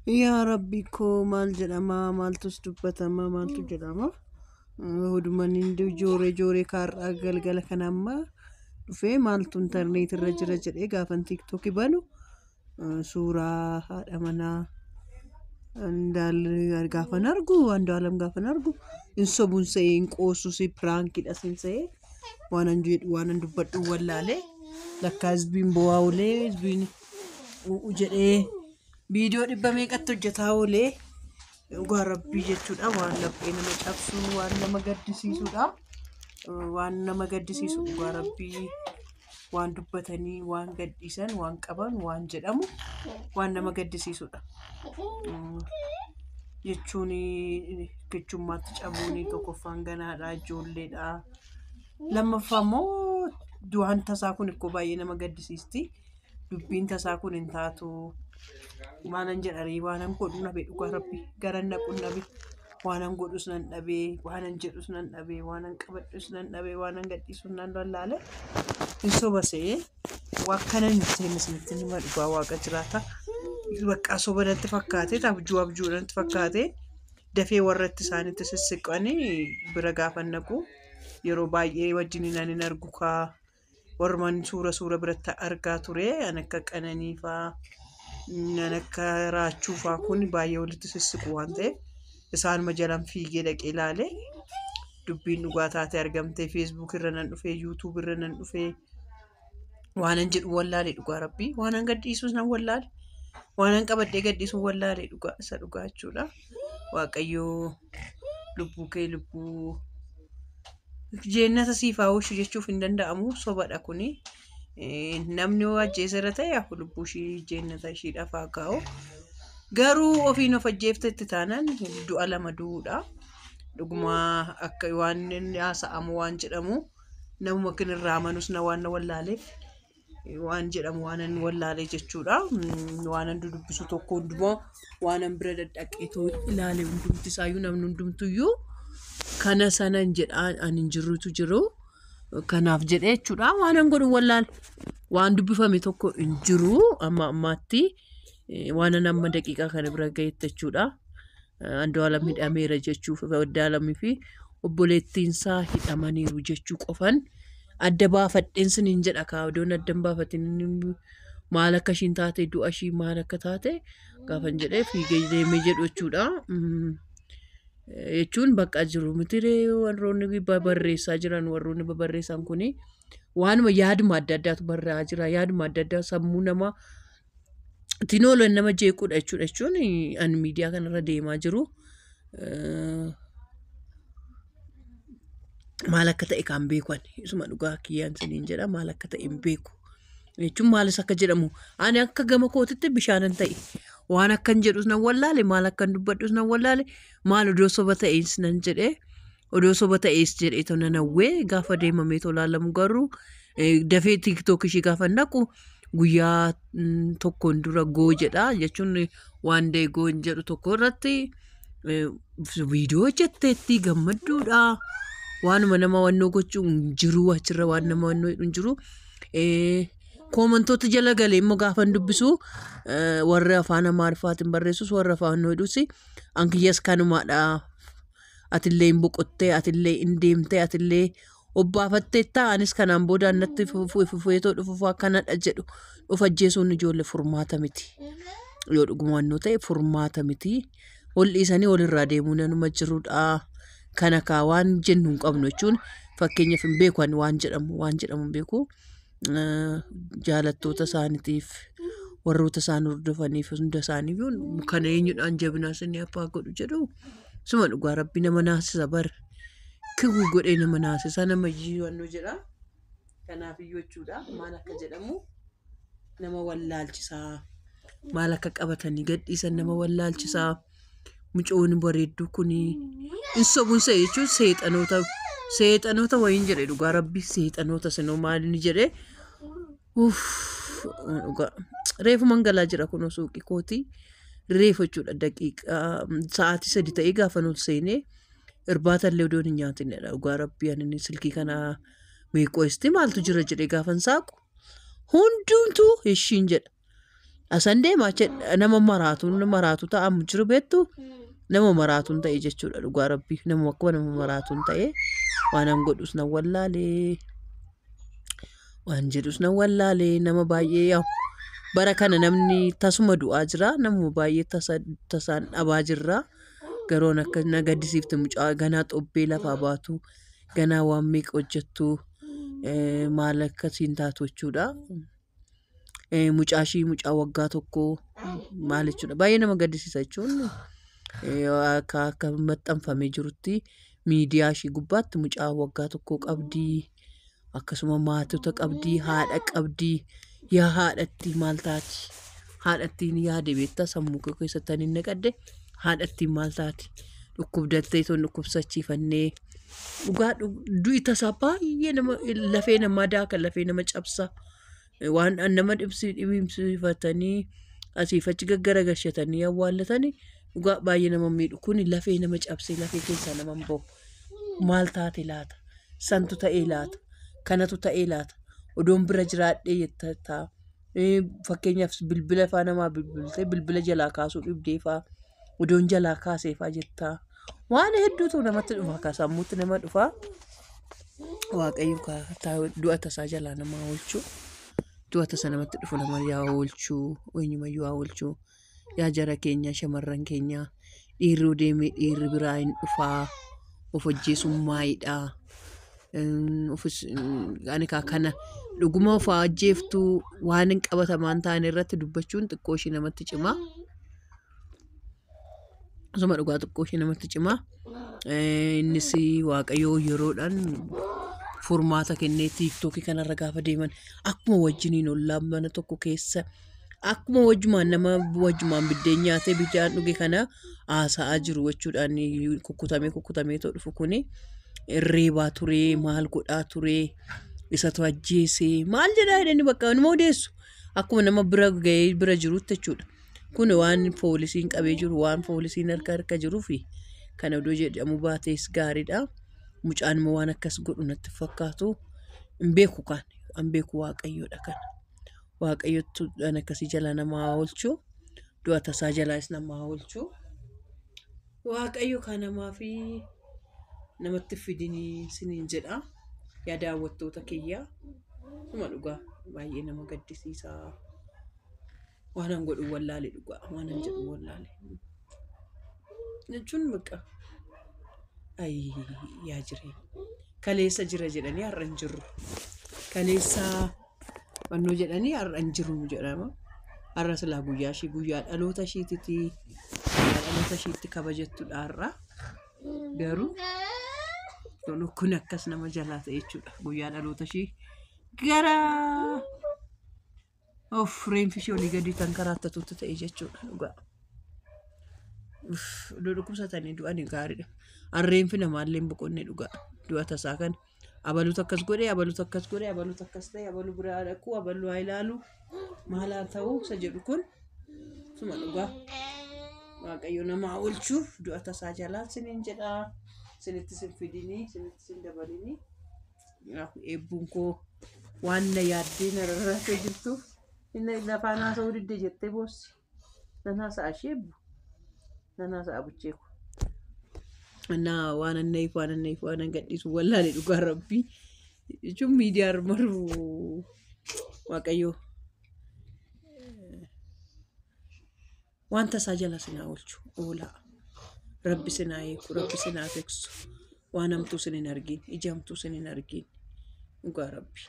Yaa Rabbi koo, maal jedhama? Maaltus dubbatama? Maaltu jedhama? Oduman inni jooree jooree kaarraa galgala kana amma dhufee maaltu intarneet irra jira jedhee gaafan TikTokii banu suuraa haadha manaa gaafan argu, Andu'aalam gaafan argu, hin sobuun se'ee, hin qoosus, piraankiidha sin se'ee, waanan jedhu waanan dubbadhu wallaalee, lakkaa hizbiin bo'aa oolee, hizbiin u'u jedhee viidiyoo dhibba meeqatti hojjetaa oolee. Dhugaa Rabbii jechuudha, waan laphee nama cabsu, waan nama gaddisiisudha. Waan nama gaddisiisu, dhugaa Rabbii, waan dubbatanii waan gadhiisan waan qaban waan jedhamu, waan nama gaddisiisudha. Jechuun kichummaatti cabuun tokkoffaan ganaadha, ijoolleedha. Lammaffaa immoo du'aan tasaa kun ikkoo baay'ee nama gaddisiisti. Dubbiin tasaa kun hin taatu. Maalan jedharee, waanan godhu nabe, dhugaa Rabbi garan naqu nabe, waanan godhus nan dhabee, waanan jedhus nan dhabee, waanan qabadhus nan dhabee, waanan gadhiisus nan wallaale. Hin soba se'ee waan kana hin seenne isinitti hima, dhugaa Waaqa jiraata. Bakka soba natti fakkaate, abjuu abjuu natti fakkaate, dafee warra itti isaanitti sissiqanii bira gaafa naqu yeroo baay'ee wajjin nan hin argu kaa, warrumaan suura suura biratti argaa ture, an akka Qananii faa, an akka Raachuu faa kun baay'ee walitti sissiqu waan ta'eef isaanuma jalaan fiigee dhaqee ilaale. Dubbiin dhugaa taate argamtee, Facebook irra nan dhufee, YouTube irra nan dhufee, waanan jedhu wallaale, dhugaa Rabbii, waanan gadhiisus nan wallaale, waanan qabadhee gadhiisu wallaale, dhugaa isa dhugaa jechuudha. Waaqayyoo lubbuu kee lubbuu jeennata siif haa oolchu jechuuf hin danda'amu, sobadha kuni. Namni yoo ajjeeseera ta'e hafu lubbuu ishii jeennata ishiidhaaf haa kaa'u. Garuu ofiin of ajjeeftetti taanaan du'a lama du'uudha. Dhuguma akka waan inni haasa'amu, waan jedhamu, namuma kan irraa amanus na waan na wallaaleef, waan jedhamu waan inni wallaalee jechuudha. Waan an dudubbisu tokko hundumaa, waan an bira dadhaqeetoo ilaale hundumti isaayyuu, namni hundumtuyyuu kana sanan jedhaa ani hin jirrutu jiru. Kanaaf jedhee jechuudha, waan an godhu wallaale. Waan dubbifame tokko hin jiru amma ammaatti, waan an amma daqiiqaa kana bira gahetti jechuudha. Andu'aalam hidhameera jechuuf, Andu'aalamii fi obboleettiinsaa hidhamaniiru jechuu qofan adda baafadheen siniin jedha kaa. Odoon adda hin baafatin maal akka ishiin taate, du'a ishii maal akka taate gaafan jedhee fiigee deemee jedhu jechuudha. Jechuun bakka jiru mitiree, warroonni barreessaa jiran, warroonni babarreessan kuni waanuma yaaduma adda addaatu barraa'aa jira, yaaduma adda addaa sammuu namaa ittiin oolan nama jeequdha jechuudha. Jechuun ani miidiyaa kanarra deemaa jiru maal akka ta'e kan beeku ani isuma, dhugaa kiyyaan siniin jedha, maal akka ta'e hin beeku. Jechuun maalis akka jedhamu, ani akka gama kootitti bishaanan ta'e, waan akkan jedhus nan wallaale, maal akkan dubbadhus nan wallaale. Maal odoo soba ta'ees nan jedhee, odoo soba ta'ees jedhee to nan hawwee. Gaafa deemamee tolaalamu garuu dafee TikTok ishii gaafa naqu guyyaa tokkoon dura goo jedha, jechuun waan day goo hin jedhu tokko irratti viidiyoo hojjetteetti gammadduudha. Waanuma nama wannoo gochuu hin jiru achirra, waan nama wannoo hin jiru. Koomantoota jala galee immoo gaafan dubbisu, warri afaan Amaariffaatiin barreessus, warra afaan hedduus, an kiyyas kanumaadha. Atillee hin boqottee, atillee hin deemtee, atillee obbaafatteetta, anis kanaan booda natti fufeetoo dhufuuf akkanadha jedhu. Of ajjeesuun ijoollee furmaata miti. Yoo dhuguma wannoo ta'e furmaata miti. Wal dhiisanii walirraa deemuu nanuma jirudha. Kana kaa waan jennu hin qabnu, jechuun fakkeenyaaf hin beeku ani, waan jedhamu hin beeku. Jaalattoota isaaniitiif, warroota isaan hordofaniif, hunda isaaniiyyuu kana eenyudhaan jabinaa isin abbaa godhu jedhu. Suma dhugaa Rabbi nama naasisa bara. Kiwuu godhee nama naasisa, nama iyyuu jedha. Kanaaf iyyuu jechuudha, maal akka jedhamu nama wallaalchisaa. Maal akka qabatanii gadhiisan nama wallaalchisaa. Mucoon bareedduu kuni hin sobuun se'e, jechuun seexanoota, seexanoota wayiin jedhe, dhugaa Rabbi, seexanoota sinoo maal inni jedhe. Uff, dhugaa reefu mangalaa jira kunoo suuqii kootii reefu jechuudha. Daqiiqaa sa'aatii 3 ta'ee gaafa nuti seenee irbaata illee odoon hin nyaatinidha. Dhugaa Rabbii, ani inni silkii kana meeqoosti maaltu jira jedhee gaafan saaqu hundumtuu ishiin jedha. Asan deema achi nama maraatuun maraatu ta'amu jiru beektu nama maraatuun ta'e jechuudha dhugaa rabbii nama akkuma nama maraatuun ta'e waan an godhus nan wallaalee waan jedhus nan wallaalee nama baay'ee yaa'u bara kana namni tasuma du'aa jira namuma baay'ee tasaan dhabaa jirra garoon akka na gaddisiifte mucaa ganaa xobbee lafaa baatu ganaa waan meeqa hojjettu maal akkasiin taatu jechuudha. Mucaa ishii mucaa waggaa tokkoo maal jechuudha baay'ee nama gaddisiisa jechuun akka maxxanfamee jirutti miidiyaa ishii gubbaatti mucaa waggaa tokkoo qabdii akkasuma maatota qabdii haadha qabdii yaa haadhatti maal taati haadhattiin yaade beektaa sammuu koo keessatti ani naqadde haadhattiin maal taati dhukkubdattee toon dhukkubsachiifannee dhugaa du'i tasaa baay'ee nama lafee namaa daaka lafee nama cabsa. Waan nama dhibsiifatanii asiif achi gaggaragalchatanii awwaallatanii dhugaa baay'ee nama miidhu kun lafee nama cabsee lafee keessaa nama hin bahu. Maal taate laata? Santu ta'ee laata? Kanatu ta'ee laata? Odoon bira jiraadhee jetta ta'a. Fakkeenyaaf bilbila faa namaa bilbiltee bilbila jalaa kaasuu dhibdee faa odoon jalaa kaasee faa jettaa. Waan hedduutu namatti dhufa akka sammuutti nama dhufa. Waaqayyo du'a tasaa jalaa nama oolchu. Du'a tasa namatti dhufu nama yaa oolchu. Eenyumayyuu haa oolchu. Yaa jara keenya shamarran keenya dhiirri deemee dhiirri biraa hin dhufaa. Of ajjeesuun maayidha. Ofis ani kaa kana dhuguma of ajjeeftuu waan hin qabatamaan ta'an irratti dubbachuun xiqqoo ishee namatti cima. Osuma dhugaa xiqqoo ishee namatti cima. Innis Waaqayyoo yeroodhaan furmaata kennee tiiktookii kanarra gaafa deeman akkuma wajjiniin ollaan mana tokko keessa akkuma wajjumaan nama wajjumaan biddeen nyaatee bishaan dhuge kana haasa'aa jiru jechuudhaan kukkutamee kukkutamee too dhufu kuni reebaa turee maal godhaa turee isatu ajjeesee maal jedhaa jedhanii bakka nama odeessu akkuma nama bira ga'ee bira jirutti jechuudha. Kun waan poolisiin qabee jiru waan poolisiin harka harka jiruu fi kana odoo jedhamu baatees gaariidha. Mucaan immoo waan akkas godhu natti fakkaatu hin beeku kan hin beeku waaqayyoodha kana. Waaqayyotu waan akkasii jalaa nama haa oolchu. Du'a tasaa jalaas nama haa oolchu. Waaqayyo kan namaa fi namatti fidinii siniin jedha. Yaa daawwattoota kiyya. Suma dhugaa baay'ee nama gaddisiisa. Waan an godhu wallaale dhugaa waan an jedhu wallaale. Jechuun bakka ayii yaa jireenya. Kaleessa jira jedhanii har'a hin jirru. Kaleessa fannoo jedhanii har'a hin jiru jedhama. Har'a silaa guyyaa ishii guyyaa dhaloota ishiititi guyyaa dhaloota ishiitti kabajattudha har'a. Garuu kun akkas nama jalaa ta'e jechuudha. Guyyaa dhaloota ishii gara of reenfi ishee olii gadi kan karaattatutti ta'e jechuudha dhugaa. Iddoo dhukkubsatanii du'anii gaariidha. Harreenfi namaallee hin boqonne dhugaa. Du'a tasaa kana. Abaluutu akkas godhe, abaluutu akkas godhe, abaluutu akkas ta'e, abaluu biraa dhaqu, abaluu haa ilaalu, maal haa ta'u isa jedhu kun suma dhugaa. Waaqayyo nama haa oolchu du'a tasaa jalaa siniin jedhaa. Sinitti sin fidinii, sinitti sin dabalinii. Eebbuun koo waan na yaaddee na rarraatee jirtuuf inni lafaan haasa'uu didde jettee boossi. Nan haasa'a ishee eebbu. Nan haasa'a buchee koo. Innaa waan annaif waan annaif waan an gadhiisu wallaale dhugaa rabbii jechuun miidiyaa maru waaqayyo waan tasaa jala sinaa oolchu oolaa rabbi sinaa eegu rabbi sinaa tiksu waan hamtuu sin hin argin ija hamtuu sin hin argin dhugaa rabbi.